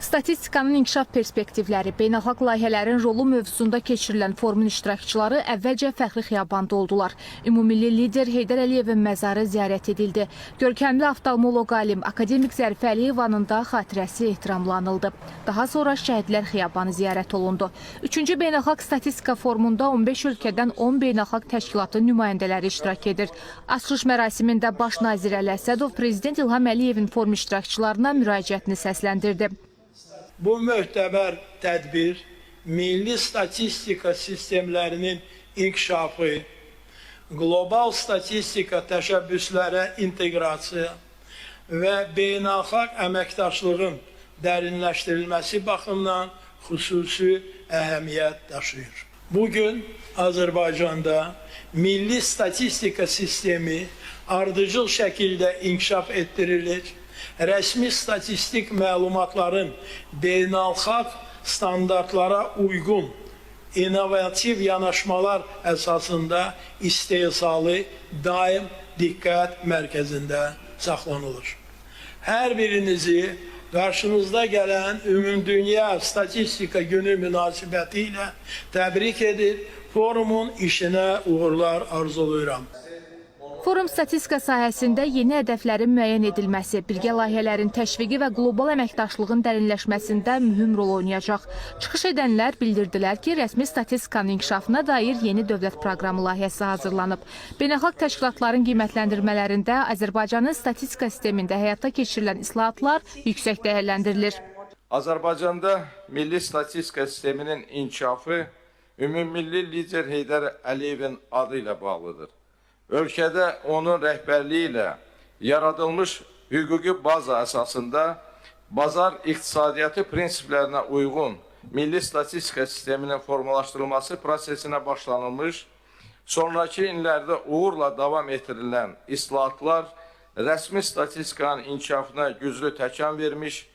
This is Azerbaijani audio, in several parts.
Statistikanın inkişaf perspektivləri, beynəlxalq layihələrin rolu mövzusunda keçirilən forumun iştirakçıları əvvəlcə Fəxri Xiyabanda oldular. Ümummilli lider Heydər Əliyevin məzarı ziyarət edildi. Görkəmli oftalmoloq alim, akademik Zərifə Əliyevanın da xatirəsi ehtiramla anıldı. Daha sonra Şəhidlər Xiyabanı ziyarət olundu. 3-cü Beynəlxalq Statistika Forumunda 15 ölkədən 10 beynəlxalq təşkilatın nümayəndələri iştirak edir. Açılış mərasimində Baş nazir Əli Əsədov Prezident İlham Əliyevin forum iştirakçılarına müraciətini səsləndirdi. Bu möhtəbər tədbir milli statistika sistemlərinin inkişafı, qlobal statistika təşəbbüslərə inteqrasiya və beynəlxalq əməkdaşlığın dərinləşdirilməsi baxımından xüsusi əhəmiyyət daşıyır. Bugün Azərbaycanda milli statistika sistemi ardıcıl şəkildə inkişaf etdirilir. Rəsmi statistik məlumatların beynəlxalq standartlara uyğun innovativ yanaşmalar əsasında istehsalı daim diqqət mərkəzində saxlanılır. Hər birinizi qarşınızda gələn Ümumdünya Statistika Günü münasibətilə təbrik edir, forumun işinə uğurlar arzulayıram. Forum statistika sahəsində yeni hədəflərin müəyyən edilməsi, birgə layihələrin təşviqi və qlobal əməkdaşlığın dərinləşməsində mühüm rol oynayacaq. Çıxış edənlər bildirdilər ki, rəsmi statistikanın inkişafına dair yeni dövlət proqramı layihəsi hazırlanıb. Beynəlxalq təşkilatların qiymətləndirmələrində Azərbaycanın statistika sistemində həyata keçirilən islahatlar yüksək dəyərləndirilir. Azərbaycanda milli statistika sisteminin inkişafı ümummilli lider Heydər Əliyevin adı ilə bağlıdır. Ölkədə onun rəhbərliyi ilə yaradılmış hüquqi baza əsasında bazar iqtisadiyyatı prinsiplərinə uyğun milli statistika sisteminin formalaşdırılması prosesinə başlanılmış, sonrakı illərdə uğurla davam etdirilən islahatlar rəsmi statistikanın inkişafına güclü təkan vermiş,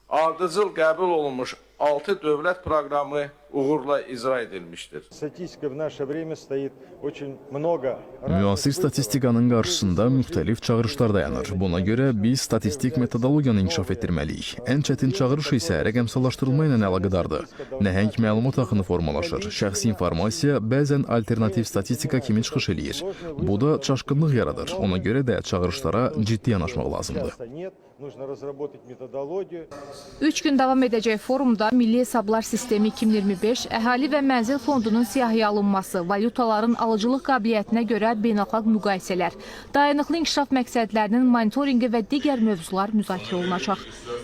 ardıcıl qəbul olunmuş 6 dövlət proqramı uğurla icra edilmişdir. Statistika в наше время стоит очень много. Müasir statistikanın qarşısında müxtəlif çağırışlar dayanır. Buna görə biz statistik metodologiyanı inkişaf etdirməliyik. Ən çətin çağırış isə rəqəmsallaşdırılma ilə əlaqədardır. Nəhəng məlumat axını formalaşır. Şəxsi informasiya bəzən alternativ statistika kimi çıxış eləyir. Bu da çaşqınlıq yaradır. Ona görə də çağırışlara ciddi yanaşmaq lazımdır. Часто нет, нужно разработать методологию. 3 gün davam edəcək forumda Milli Hesablar Sistemi 2025, Əhali və Mənzil Fondunun siyahıya alınması, valyutaların alıcılıq qabiliyyətinə görə beynəlxalq müqayisələr, dayanıqlı inkişaf məqsədlərinin monitorinqi və digər mövzular müzakirə olunacaq.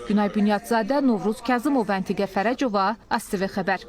Günay Bünyadzadə, Novruz Kazımov, Əntiqə Fərəcova, ASTV xəbər.